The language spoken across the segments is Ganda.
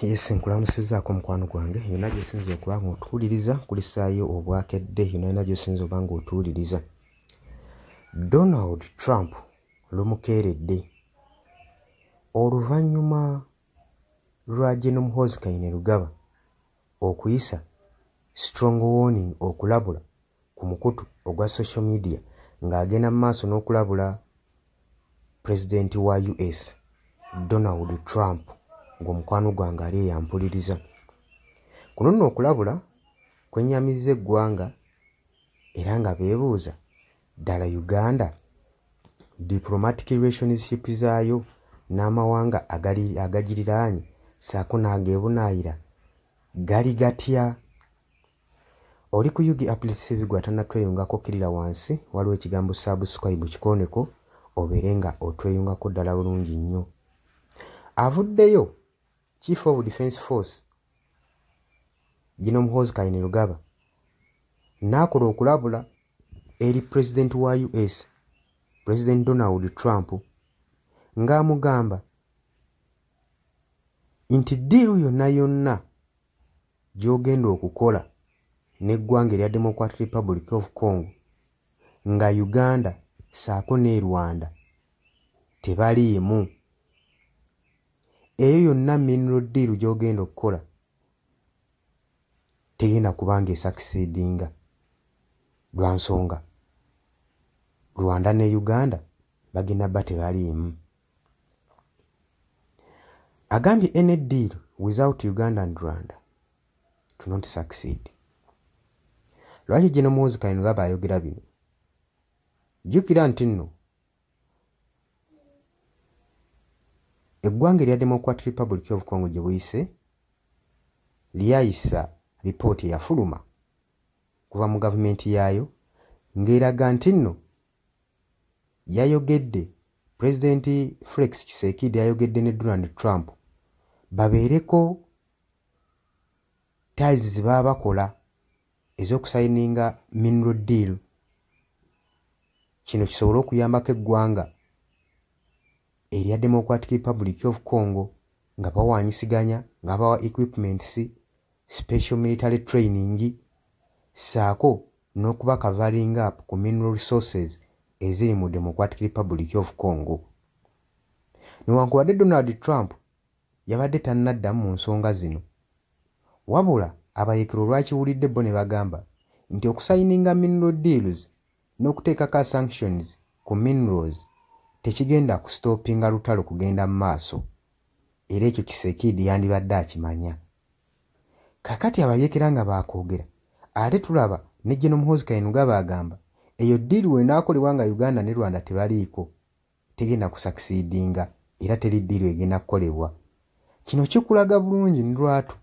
Yes, nkulamusizaako mukwano gwange yonna gy'osinza okuba nga otuwuliriza, kulisaayo obwakedde yonna yonna gy'osinza okuba nga otuwuliriza. Donald Trump lumukeeredde oluvannyuma lwa Gen Muhoozi Kainerugaba okuyisa strong warning, okulabula ku mukutu ogwa social media ng'agenda mu maaso n'okulabula pulezidenti wa US Donald Trump, ng'omukwano gwange ali eyampuliriza. Kuno nno okulabula kwennyamizza eggwanga era nga beebuuza ddala Uganda diplomatic relationship zaayo n'amawanga agagiriraanye ssaako n'ageebunaayira gali gatya? Oli ku UG Updates TV, gwe atannatweyungako kkirira wansi, waliwo ekigambo subscribe, kikooneko obeere nga otweyungako ddala bulungi nnyo. Avuddeyo Chief of Defence Force Gen Muhoozi Kainerugaba n'akola okulabula eri pulezidenti wa US, President Donald Trump, ng'amugamba nti deal yonna yonna gy'ogenda okukola n'eggwanga erya Democratic Republic of Congo nga Uganda ssaako ne Rwanda tebaliimu, eyo yonna mineral deal gy'ogenda okukola tegenda kuba nga esucceedinga, lwa nsonga Rwanda ne Uganda bagenda bba tebaliimu. Agambye any deal without Uganda and Rwanda to not succeed. Lwaki Gen Muhoozi Kainerugaba ayogera bino? Jjukira nti nno eggwanga erya Democratic Republic of Congo gye buyise lyayisa lipooti eyafuluma kuva mu gavumenti yaayo ng'eraga nti nno yayogedde, Pulezidenti Felix Tshisekedi yayogedde ne Donald Trump babeereko ties ze baba bakola ez'okusayininga mineral deal, kino kisobole okuyambako eggwanga erya Democratic Republic of Congo nga bawaanyisiganya, nga bawa equipments, special military training, ssaako n'okuba covering up ku mineral resources eziri mu Democratic Republic of Congo. Newankubadde Donald Trump yabadde tannaddamu mu nsonga zino, wabula abayeekera olwakiwulidde bo ne bagamba nti okusayininga mineral deals n'okuteekako sanctions ku minerals tekigenda kustoppinga lutalo kugenda mu maaso, era ekyo Tshisekedi yandibadde akimanya. Kaakati abayeekera nga baakwogera, ate tulaba ne Gen Muhoozi Kainerugaba agamba eyo deal w'enaakolebwa nga Uganda ne Rwanda tebaliiko tegenda kusucceedinga era teri deal egenda kukolebwa. Kino kikulaga bulungi lwatu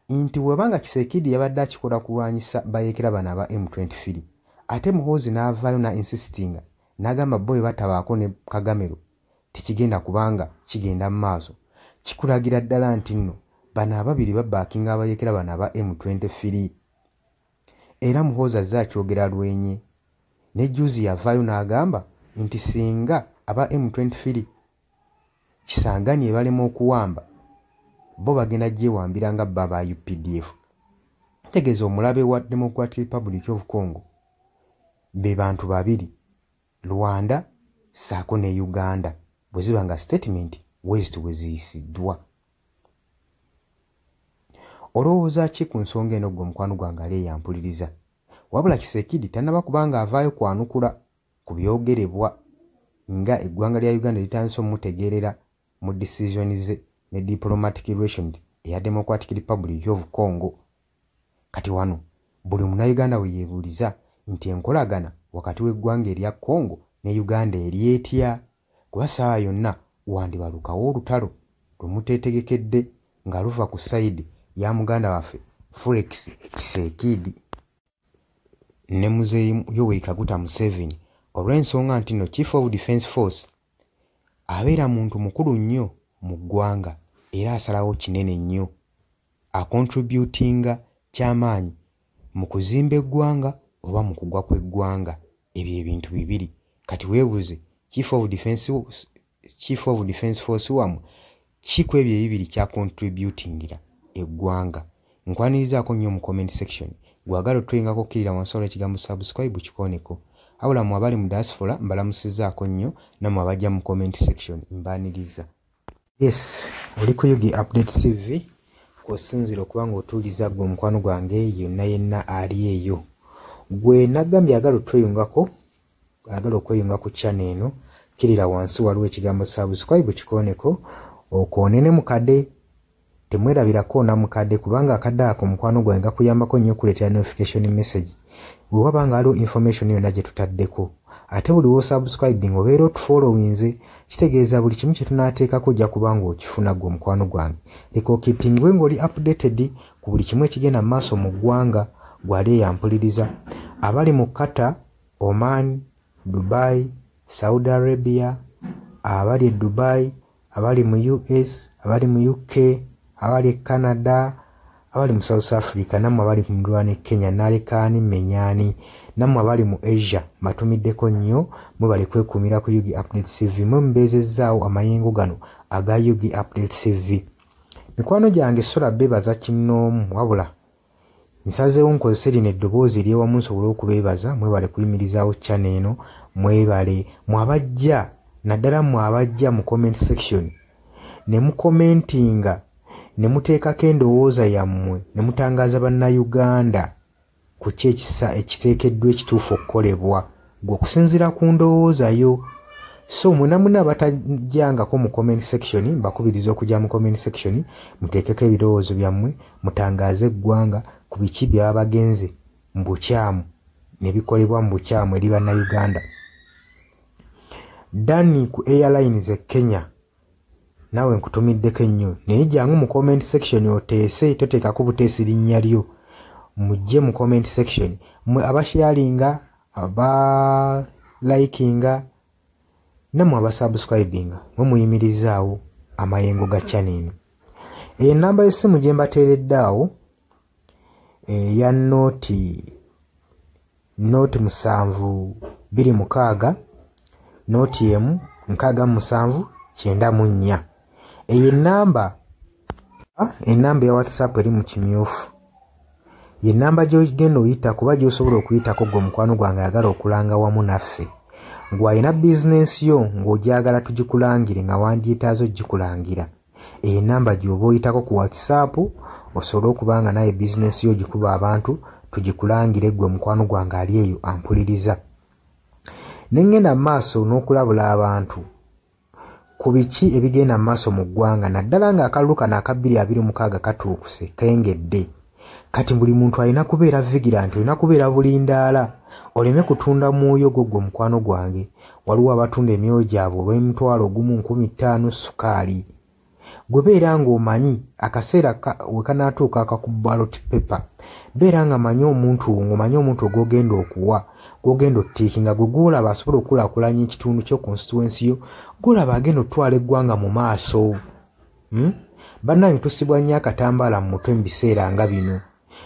nti bw'obanga Tshisekedi yabadde akikola kulwanyisa bayeekera bano aba M23, ate Muhoozi n'avaayo na insistinga n'agamba bo bwe batabaako ne Kagame tekigenda kubanga kigenda mu maaso, kikulagira ddala nti nno bano ababiri babackinga abayeekera bano aba M23. Era Muhoozi azze akyogera lwenye, ne jjuuzi yavaayo n'agamba nti singa aba M23 Kisangani ebalema okuwamba, bo bagenda gyewambira nga bo aba UPDF. Ntegeeza omulabe wa Democratic Republic of Congo be bantu babiri, Rwanda ssaako ne Uganda, bwe ziba nga statement weziti bwe ziyisiddwa. Olowooza ki ku nsonga eno ggwe mukwano gwange ali eyampuliriza? Wabula Tshisekedi tannaba kubanga avaayo kwanukula ku byogerebwa nga eggwanga lya Uganda litandise omutegeerera mu decision ze ne diplomatic relations eya Democratic Republic of Congo. Kati wano buli munnayuganda we yeebuuliza nti enkolagana wakati w'eggwanga erya Congo ne Uganda eri etya, kuba ssaawa yonna wandibalukawo olutalo lwe muteetegekedde nga luva ku side ya muganda waffe Felix Tshisekedi ne Muzeeyi Yoweri Kaguta Museveni, olw'ensonga nti nno Chief of Defence Force abeera muntu mukulu nnyo mu ggwanga era asalawo kinene nnyo, acontributinga kyamaanyi mu kuzimba eggwanga oba mu kugwa kw'eggwanga. Ebyo ebintu bibiri. Kati weebuuze Chief of Defence Force wammwe Ki ku ebyo ebibiri kyacontributingira eggwanga? Nkwanirizaako nnyo mu comment section. Gwagala otweyingako, kkirira wansi waliwo ekigambo subscribe, kikooneko. Wabula mmwe abali mu diaspora, mbalamusizaako nnyo, nammwe abajja mu comment section mbaaniriza. Yes, oli ku UG Update TV kw'osinziira okuba ng'otuuliza ggwe omukwano gwange yonna yenna ali eyo. Gwe nagambye ayagala otweyungako, ayagala okweyunga ku channel eno, kkirira wansi waliwo ekigambo subscribe, kikooneko, okoone ne mukadde. Temwerabira koona mukadde, kubanga akadde ako, mukwano gwange, gakuyambako nnyo okuleetera notification message bwe waba nga waliwo information yonna gye tutaddeko. Ate buli w'osubscribing obeera otufollowinze, kitegeeza buli kimu kye tunaateekako ojja kuba ng'okifuna. Ggwe omukwano gwange, leka okeepingwe ng'oli updated ku buli kimu ekigenda mu maaso mu ggwanga. Gwali eyampuliriza, abali mu Qatar, Oman, Dubai, Saudi Arabia, abali e Dubai, abali mu US, abali mu UK, abali e Canada, abali mu South Africa, nammwe abali mu muliraano e Kenya, nalekaani menyaani, nammwe abali mu Asia, mbatumiddeko nnyo. Mwebale kwekuumira ku UG Update TV, mwe mubeezezzaawo amayengo gano aga UG Update TV. Mikwano gyange, sola beebaza kinnoomu, wabula nsazeewo nkozese lino eddoboozi eryewamu nsobole okubeebaza. Mwebale kuyimirizaawo channel eno, mwebale mwe abajja, naddala mmwe abajja mu comment section ne mucommentinga ne muteekako endowooza yammwe ne mutangaaza Bannayuganda ku ki ekisa ekiteekeddwa ekituufu okukolebwa gwe okusinziira ku ndowooza yo. So mwena mwena abatajjangako mu comment section, mbakubiriza okujja mu comment section muteekeko ebirowoozo byammwe, mutangaaze eggwanga ku biki byaba bagenze mu bukyamu ne bikolebwa mu bukyamu eri Bannayuganda. Dani ku airlines e Kenya, naawe nkutumiddeko ennyo, naye jangu mu comment section oteese, toteekako buteesi linnya lyo. Mujje mu comment section mwe abasharinga, abalikinga, nammwe abasubscribinga, mwe muyimirizaawo amayengo ga channel eno. Eyo enamba y'essimu gye mbateeredde awo eya 0 0 7 2 6 0 1 67 94. Eyo enamba ya WhatsApp eri mu kimyufu, ye namba gy'ogenda oyita kuba gy'osobola okuyitako gwe omukwano gwange ayagala okulanga wamu naffe, gw'alina bizinensi yo ng'ogyagala tugikulangire, nga wandyetaaze ogikulangira. Eyo enamba gy'oba oyitako ku WhatsApp osobole okuba nga naye bizinensi yo ogikuba abantu tugikulangire, gwe mukwano gwange ali eyo ampuliriza. Ne ŋŋenda mu maaso n'okulabula abantu ku biki ebigenda mu maaso mu ggwanga, naddala ng'akalulu kano aka 2026 katuukuse kengedde. Kati buli muntu alina kubeera vigilant, olina kubeera bulindaala oleme kutunda mwoyo gwo. Gwe mukwano gwange, waliwo abatunda emyoyo gyabwe olw'omutwalo 1, 5,000 sukaali. Gwe beera ng'omanyi akaseera we kanaatuuka akaku ballot paper, beera nga manyi omuntu, ng'omanyi omuntu gw'ogenda okuwa, gw'ogenda otiikinga, gwe gw'olaba asobola okukulaakulanya ekitundu kyo, constituency yo, gw'olaba agenda otwala eggwanga mu maaso, Bannange, tusibwa nnyo akatambaala mu mutwe mu biseera nga bino.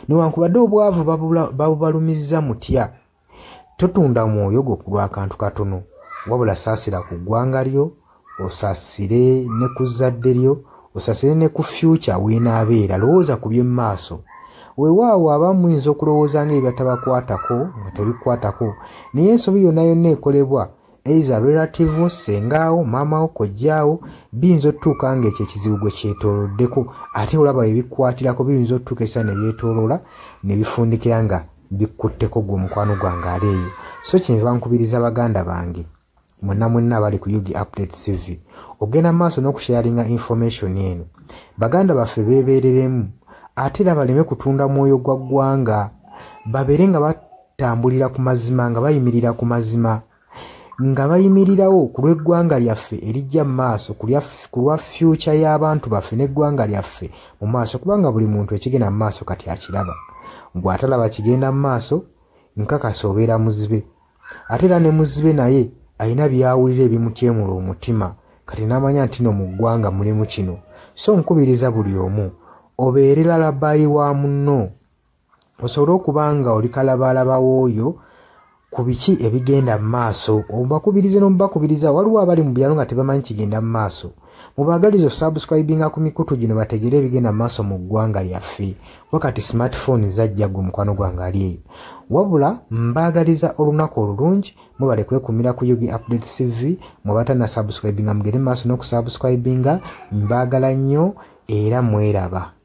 Newankubadde obwavu babubalumizza mutya, totunda mwoyo gwo ku lw'akantu katono, wabula saasira ku ggwanga lyo, osaasire ne ku zzadde lyo, osaasire ne ku future weenaabeera. Lowooza ku by'emmaaso. Weewaawo abamu muyinza okulowooza nga ebibatabakwatako nga tebikwatako, naye ensobi yonna yonna ekolebwa either relative wo, sengaawo, maamawo, kojjaawo, biyinza otutuuka nga ekyo ekizibu gwe kyetooloddeko. Ate olaba ebikwatirako biyinza otutuuka ekiseera ne byetooloola ne bifundikira nga bikkutteko gwe omukwano gwange ali eyo. So kyenva nkubiriza baganda bange mwenna mwenna abali ku UG Update TV ogenda mu maaso n'okusharinga information eno, baganda baffe beebeereremu, ate era baleme kutunda mwoyo gwa ggwanga, babeere nga batambulira ku mazima, nga bayimirira ku mazima, nga bayimirirawo ku lw'eggwanga lyaffe erijja mu maaso, ku lwa future y'abantu baffe n'eggwanga lyaffe mu maaso, kubanga buli muntu ekigenda mu maaso kati akiraba. Gw'atalaba kigenda mu maaso, nkakasa obeera muzibe. Ate era ne muzibe naye alina by'awulira ebimutyemula omutima, kati n'amanya nti no mu ggwanga mulimu kino. So nkubiriza buli omu obeere lalabayi wa munno, osobole okuba nga oli kalabaalaba w'oyo ku biki ebigenda mu maaso, obakubirize n'omubakubiriza. Waliwo abali mu byalo nga tebamanyi kigenda mu maaso. Mubaagaliza osubscribinga ku mikutu gino bategere ebigenda maaso mu ggwanga lyaffe. Wakati smartphone zajja, gwe mukwano gwange ali eyo. Wabula mbaagaliza olunaku olulungi, mubale kwekumira ku Yugi Update TV. Mwebatana subscribinga, mugende maaso n'okusubscribinga. Mbaagala nnyo era mweraba.